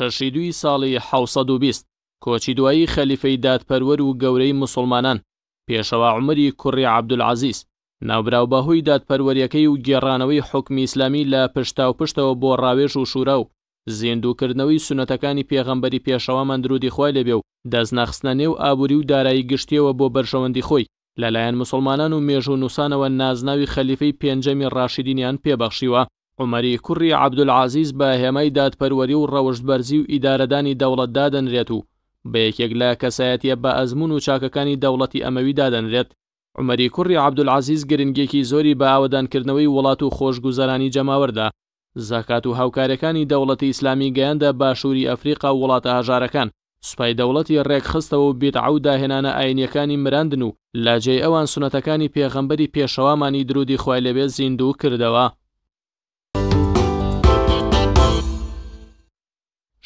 شەشی دووی ساڵی 720، کۆچی دوایی خەلیفەی دادپەروەر و گەورەی موسوڵمانان، پێشەوا عومەری کوڕی عەبدولعەزیز. ناوبراو بە هۆی دادپەروەریەکەی و گێڕانەوەی حوکمی ئیسلامی لە پشتاوپشتەوە بۆ ڕاوێژ و شورا و زیندووکردنەوەی سوننەتەکانی پێغەمبەری پێشەوامان درودی خوای لێ بێ و دەست نەخستنە نێو ئابووری و دارایی گشتیەوە بۆ بەرژەوەندی خۆی، لەلایەن موسڵمانان و مێژوونووسانەوە نازناوی خەلیفەی پێنجەمی ڕاشیدینیان پێ بەخشیوە. عومەری کوڕی عەبدولعەزیز بە هێمای دادپەروەری و ڕەوشتبەرزی و ئیدارەدانی دەوڵەت دادەنرێت و بە یەکێک لە کەسایەتییە بەئەزموون و چاکەکانی دەوڵەتی ئەمەوی دادەنرێت. عومەری کوڕی عەبدولعەزیز گرنگییەکی زۆری بە ئاوەدانکردنەوەی وڵات و خۆشگوزەرانی جەماوەر دا. زەکات و هاوکارییەکانی دەوڵەتی ئیسلامی گەیاندە باشووری ئەفریقا و وڵاتە هەژارەکان. سوپای دەوڵەتی ڕێکخستەوە و بیدعە و داهێنانە ئاینییەکانی مراندن و لە جێی ئەوان سوننەتەکانی پێغەمبەری پێشەوامانی دروودی خوای لێ بێ زیندوو کردەوە.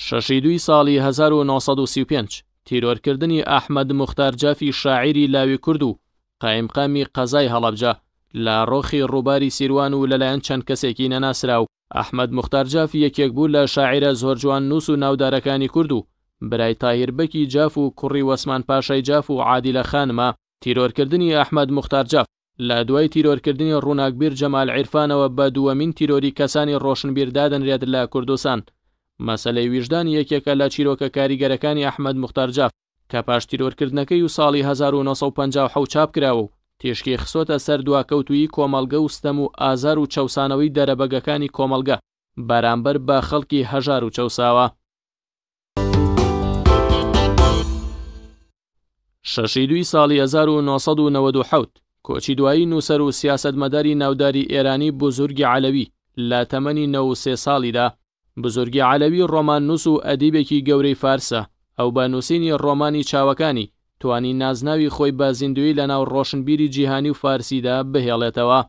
شەشی دووی ساڵی 1935، تیرۆرکردنی ئەحمەد موختار جافی شاعیری لاوی کورد و قایمقامی قەزای هەڵەبجە لە ڕۆخی ڕووباری سیروان و لەلایەن چەند کەسێکی نەناسراو. ئەحمەد موختار جاف یەکێک بوو لە شاعیرە زۆر جواننووس و ناودارەکانی کورد و برای تاهیر بەکی جاف و کوڕی وەسمان پاشای جاف و عادیلە خانمە. تیرۆرکردنی ئەحمەد موختار جاف لە دوای تیرۆرکردنی ڕووناکبیر جەمال عیرفانەوە بە دووەمین تیرۆری کەسانی ڕۆشنبیر دادەنرێت لە کوردستان. مەسەلەی ویژدان یەکێکە لە چیرۆکە کاریگەرەکانی ئەحمەد موختار جاف کە پاش تیرۆرکردنەکەی و ساڵی 1957 چاپ کراوە و تیشکی خستۆتە سەر دواکەوتوویی کۆمەڵگە و ستەم و ئازار و چەوسانەوەی دەرەبەگەکانی کۆمەڵگە بەرامبەر بە خەڵکی هەژار و چەوساوە. شەشی دووی ساڵی 1997، کۆچی دوایی نووسەر و سیاسەتمەداری ناوداری ئێرانی بوزورگی عەلەوی لە تەمەنی 93 ساڵیدا. بوزورگی عەلەوی ڕۆماننووس و ئەدیبێکی گەورەی فارسە، ئەو بە نووسینی ڕۆمانی چاوەکانی، توانی نازناوی خۆی بە زیندوویی لەناو ڕۆشنبیری جیهانی و فارسیدا بهێڵێتەوە.